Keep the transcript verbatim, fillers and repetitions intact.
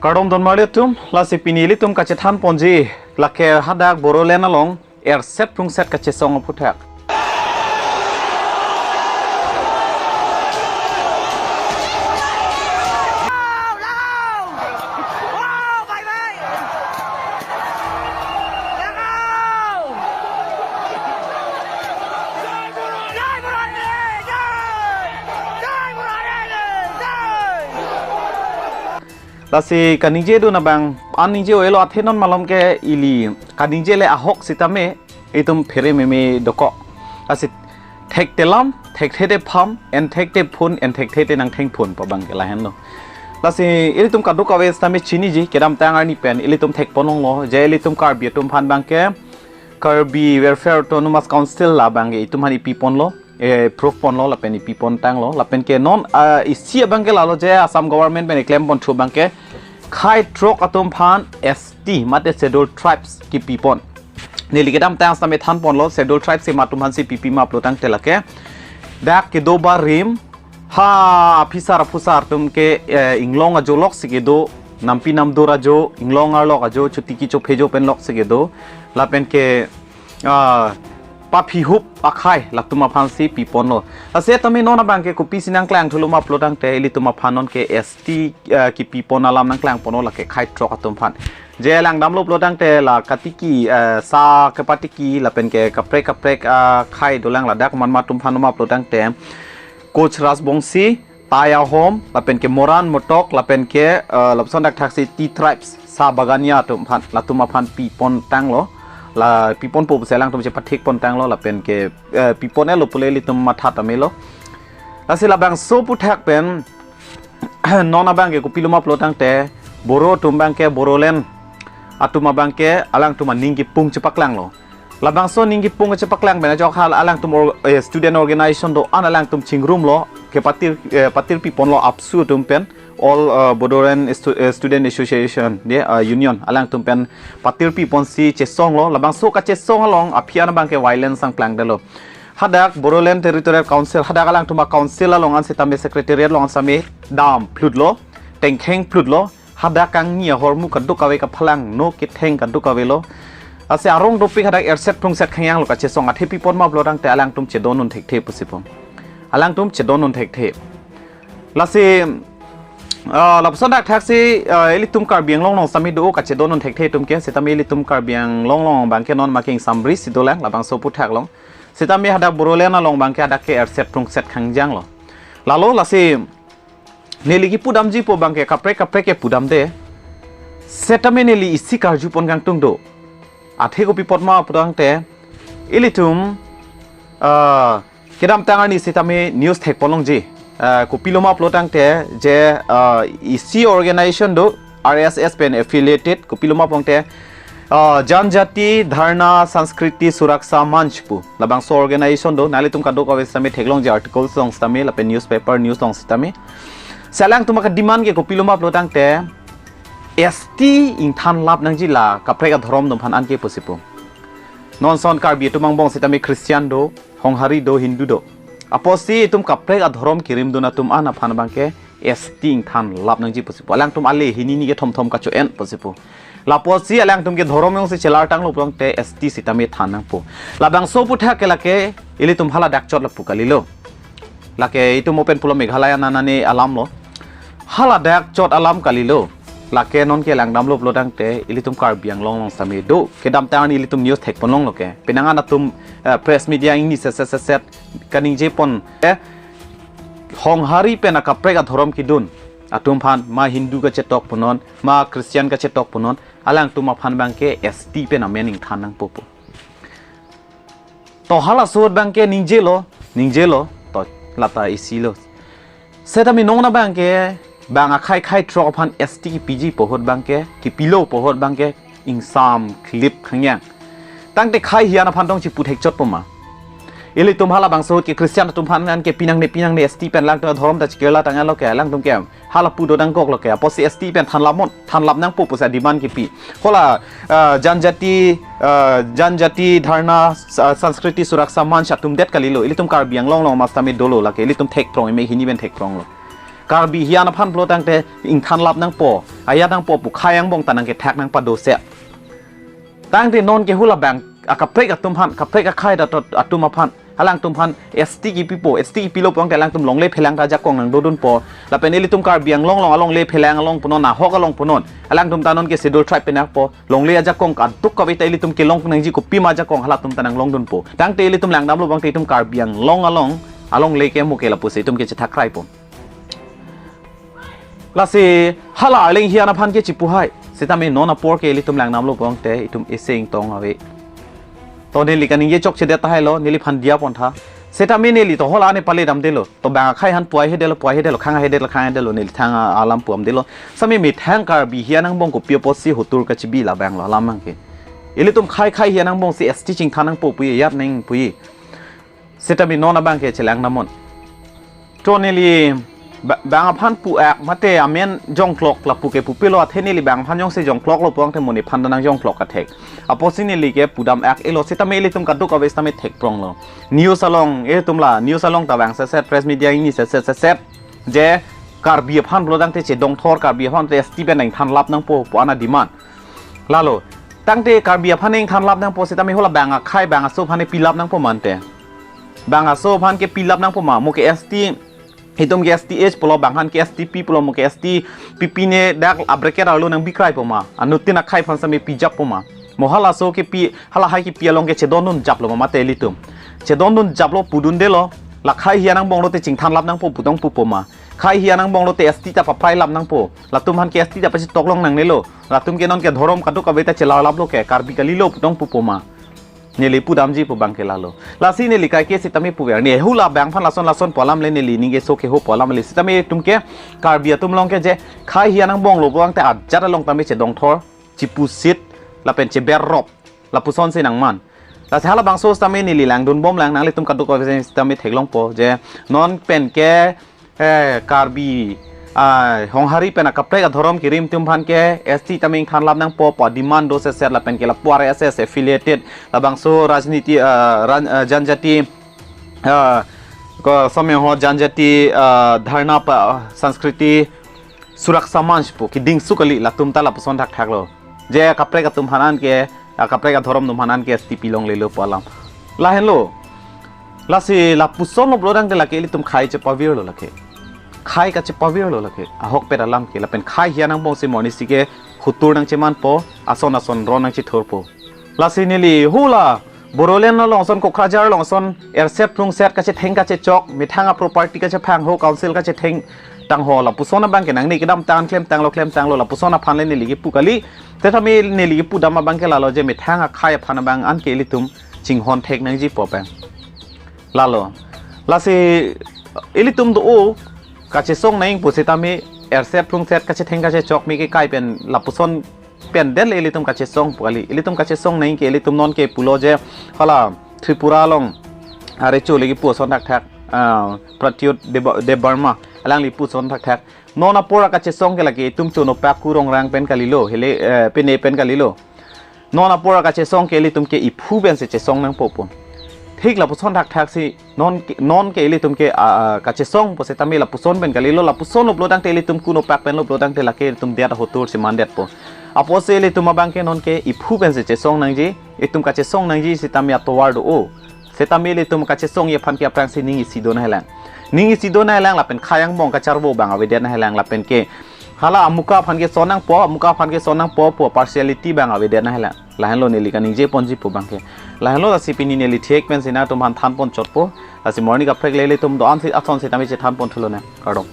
Kardom don marli atum, lasi pini ilitum kachethan ponji, lake hadak Bodoland along erset prungset kachesong aphuthak. Lasi kaningje dun abang, an ningje oilo, athe non malom ke ili kaningje le ahok sitame itum phere meme dokok. Lasi thekthelam, thekthe thepham, enthek thephun, enthekthe nangthengphun pu abang ke lahenlo. Lasi ilitum kadokave sitame chiniji, kedamtang arni pen ilitum thekponlonglo, je ilitum Karbi atum aphan abang ke Karbi Welfare Autonomous Council la abang ke itum aphan ipiponlo, eh, approve ponlo, lapen ipipontanglo, lapen ke non, ah, isi abang ke lalo je Assam government pen iklem ponthu abang ke khei throk atum aphan S T mate Scheduled Tribes kipipon. Neli kedamtang sitame thanponlo, Scheduled Tribes si ma atum aphansi pipi ma pulo tangte lake dak kedo barim, ha aphisar aphusar atum ke, eh, inglong ajo loksi kedo, nampi namdur ajo, inglong arlok ajo, chotiki chophe ajo pen loksi kedo, lapen ke, ah, paphihup akhei latum aphansi piponlo. Lasi tame non abang ke kopisi nangklangthulo ma pulo tangte, ilitum aphan non ke S T, eh, kipipon alam nangklangponlo, lake khei throk atum aphan. Je langdamlo pulo tangte la katiki, eh, sa kepatiki lapen ke kaprek kaprek, ah, khei dolang, ladak man ma atum aphan ma pulo tangte Koch Rajbongsi, Tai Ahom, lapen ke Moran Motok, lapen ke, eh, lapuson dak thaksi Tea Tribes, Sa Bagania atum aphan, latum aphan pipontanglo, la piponpo pusi alangtum chepathikpontanglo, lapen ke, eh, pipon-etlo pule ilitum matha tamelo. Lasi labangso aphuthak pen non abang ke kopilo ma pulo tangte, Boro atum abang ke, Bodoland atum abang ke alangtum aning kipung chepaklanglo. Labangso aning kipung chepaklang pen ajok hal alangtum or-, eh, student organization do-an alangtum chingrumlo, kepatir, eh, patirpiponlo ABSU atum pen, All, eh, Bodoland Stu-, eh, Student Association, de, eh, Union, alangtum pen patirpiponsi chesonglo. Labangso kachesong along aphi an abang ke violence nangplangdetlo. Hadak Bodoland Territorial Council, hadak alangtum a-council along an sitame, secretariat along an sitame dam phlutlo, tengkheng phlutlo, hadak kangni ahormu kadokave kaphalang, no ketheng kadokavelo. Lasi arong dopik hadak erset prungset khangjanglo kachesong, athe pipon ma pulo tangte alangtum chedondun thekthe pusi pu. Alangtum chedondun thekthe. Lasi, ah, lapuson dak thaksi, ah, ilitum Karbi Anglong along sitame do kachedondun thekthe atum ke, sitame ilitum Karbi Anglong along abang ke non ma ke ingsamri si dolang labangso aphuthak along. Sitame hadak Bodoland along abang ke hadak ke erset prungset khangjanglo. Lalo lasi neli kipudamji pu abang ke kaprek kaprek ke pudamde. Setame neli isi karjupon kangtung do. Athe kopi apot ma pu tangte, ilitum, ah, kedamtang arni sitame news thekponlongji. Ah, kopilo ma pulo tangte je, ah, isi organization do, R S S pen affiliated, kopilo ma pulo tangte, ah, Janjati Dharna Sanskriti Suraksha Manch pu labangso organization do, nanglitum kadokave sitame theklongji, articles along sitame lapen newspaper news along sitame. Si alangtum aka demand ke kopilo ma pulo tangte, S T ingthan lap nangji la kaprek adhorom atum aphan anke pusi pu. Non ason Karbi atum angbong sitame Christian do, Honghari do, Hindu do. Apotsi itum kaprek adhorom kirimdun atum an aphan abang ke S T ingthan lap nangji pusi pu. Alangtum ale hini hini ke thomthom kacho-en pusi pu. Lapotsi alangtum ke dhorom jongsi chelartanglo pu tangte S T sitame than nangpo. Labangso aphuthak ke lake ilitum hala dak chot lapu kalilo. Lake itum open pulo Meghalaya nanane alamlo. Hala dak chot alam kalilo. Lake non ke langdamlo pulo tangte ilitum Karbi Anglong along sitame do. Kedamtang arni ilitum news thekponlonglo ke. Penang an atum, eh, press media ingni set set set set kaningjepon, eh, Honghari pen akaprek adhorom kidun atum aphan, ma Hindu kachetok punon, ma Christian kachetok punon, alangtum aphan abang ke S T pen amen ingthan nangpo pu. To halaso ahut abang ke ningjelo, ningjelo, to lata isilo. Setame non abang ke bang akhei khei throk aphan S T kipiji pu ahut abang ke, kipilo pu ahut abang ke ingsam klip khangjang. Tangte khei hian aphan tong chipu thekchot po ma. Ilitum halabangso ahut ke Christian atum aphan an ke pinangne pinangne S T pen alangtum adhorom ta chikirla tanglo ke, alangtum ke hala pu dodangkoklo ke, apotsi S T pen than lapnon, than lap nangpo pusi demand kipi. Hala, ah, Janjati, ah, Janjati Dharna Sa-, Sanskriti Suraksha Manch atum det kalilo, ilitum Karbi Anglong along ma sitame dolo lake, ilitum thekphrong, ime hini pen thekphronglo. Karbi hian aphan pulo tangte ingthan lap nangpo, ayat nangpo pu khei angbong ta nangkethak nangpado se. Tangte non ke hula bang akaprek atum aphan, kaprek akhei atum aphan, alangtum aphan S T kipipo, S T kipilo pulote alangtum longle phelang ta ajakong nangdodunpo. Lapen ilitum Karbi Anglong along alongle phelang along punon, ahok along punon, alangtum ta non ke Scheduled Tribe pen akpo, longle ajakong kadokave ta ilitum kelong nangji, kopima ajakong halatum ta nanglongdunpo. Tangte ilitum langdamlo bangte itum Karbi Anglong along alongle ke mo ke lapusi itum ke chethak kraipo. Lasi hala Arleng hian aphan ke chipu hai. Sitame non apor ke ilitum langdamlo bangte itum ese ingtong ave. To neli kaningje chokchedet tahai lo, neliphan diya pontha. Sitame neli to hala ne pale damdelo. To bang akhei aphan puai hedetlo, puai hedetlo, khang hedetlo, khang hedetlo, neli thang a-, alam pu damdelo. Sitame methang Karbi hian angbong kopi apotsi hotur kachibi labang lo alam abang ke. Ilitum khei khei hian angbongsi S T chingthan nangpo puji, ayat nangpo puji. Sitame non abang ke chelang damnon. To neli ba-, bang aphan pu-ak mate amen jongklok lapu ke pupilo, athe neli bang aphan jongsi jongkloklo pulote mo nephan ta nangjongklok kathek. Apotsi neli ke pudam-ak-elo, sitame ilitum kadokave sitame thekpronglo. News along, ilitum la news along ta vang setset, press media ingni setset setset, je Karbi aphan pulo tangte chedongthor, Karbi aphan te S T pen ingthan lap nangpo pu ana demand. Lalo, tangte Karbi aphan ingthan lap nangpo sitame hula bang akhei bang aso aphan pilap nangpo mante. Bang aso aphan ke pilap nangpo ma, mo ke S T, itum ke S T H pulo, bang aphan ke S T P pulo, mo ke S T P P ne dak a-bracket arlo nangbikraipo ma. Anuttin akhei aphan sitame pijappo ma. Mo halaso kepi, hala hai kepi along ke chedondunjaplo ma mate ilitum. Chedondunjaplo pudundelo, la khei hian angbong lote chingthan lap nangpo putong pupo ma. Khei hian angbong lote S T ta paprai lap nangpo. Latum aphan ke S T ta pachetoklong nangnelo. Latum ke non ke dhorom kadokave ta chelar laplo ke, Karbi kalilo putong pupo ma. Neli pudamji pu abang ke lalo. Lasi neli kaike sitame puver. Ne hula bang aphan lason lason pu alam le, neli ningje so keho pu alam le. Sitame itum ke Karbi atum along ke je khei hian angbong lo pulote ajat along tame chedongthor, chipusit, lapen cheberrop, lapusonsi nangman. Lasi halabangso sitame neli langdunbomlang, nanglitum kadokave sitame theklongpo je non pen ke, eh, Karbi, ah, Honghari pen akaprek adhorom kerim atum aphan ke S T tame ingthan lap nangpo pu demand do setset, lapen ke lapu R S S affiliated labangso rajniti, ah, ran-, ah, janjati, ah, ko sameng ho janjati, ah, dharna pa sanskriti suraksha manch pu keding su kali, latum ta lapuson thakthaklo. Je akaprek atum aphan ke, akaprek adhorom atum aphan ke S T P longlelo pu alam. Lahenlo. Lasi lapuson lo pulo tangte lake ilitum khei chepavirlo lake. Khei kachepavirlo lake. Ahokpet alam ke, lapen khei hian angbongsi mo arnisi ke hotur nangchemanpo, ason ason ron nangchethurpo. Lasi neli hula Bodoland along ason, Kokrajhar along ason, erset plungset kachetheng kachechok, methang a-property kachephang ho, council kachetheng tangho, lapuson abang ke nangne kedamtang, klemtanglo klemtanglo, lapuson aphan le neli kepu kali. Tetapi neli kepudam abang ke lalo je methang akhei aphan abang an ke ilitum chinghon thek nangji pu abang. Lalo. Lasi ilitum do-o kachesong nangpo sitame erset plungset kachetheng kachechok me kekai pen lapuson pen det le ilitum kachesong pu kali. Ilitum kachesong nang ke ilitum non ke pulo je hala Tripura along arecho le kepu ason thakthak, ah, Pradyot Deba-, Debbarma alangli puson thakthak. Non apor akachesong ke lake itum chonopak kurong rang pen kalilo, hele, eh, pine pen kalilo. Non apor akachesong ke ilitum ke iphu pensi chesong nangpo pu. Thik lapuson thakthaksi non ke, non ke ilitum ke, ah, ah, kachesong pu sitame lapuson pen kalilo, lapuson lo pulo tangte ilitum kunopak pen lo pulo tangte lake ilitum det ahotur si mandetpo. Apotsi ilitum abang ke non ke iphu pensi chesong nangji, itum kachesong nangji sitame atovar do-o. Sitame ilitum kachesongji aphan ke aphrangsi ning isi do nanglang. Ning isi do nanglang lapen khei angbong kacharvo abang avedet nanglang lapen ke hala amuka aphan ke son nangpo, amuka aphan ke son nangpo pu partiality abang avedet nanglang. Lahenlo neli kaningje ponji pu abang ke. Lahenlo lasi pini neli thek pensi nangtum aphan than ponchotpo. Lasi mo arni kaprek le ilitum do-an si ason sitame chethan ponthulo ne. Kardom.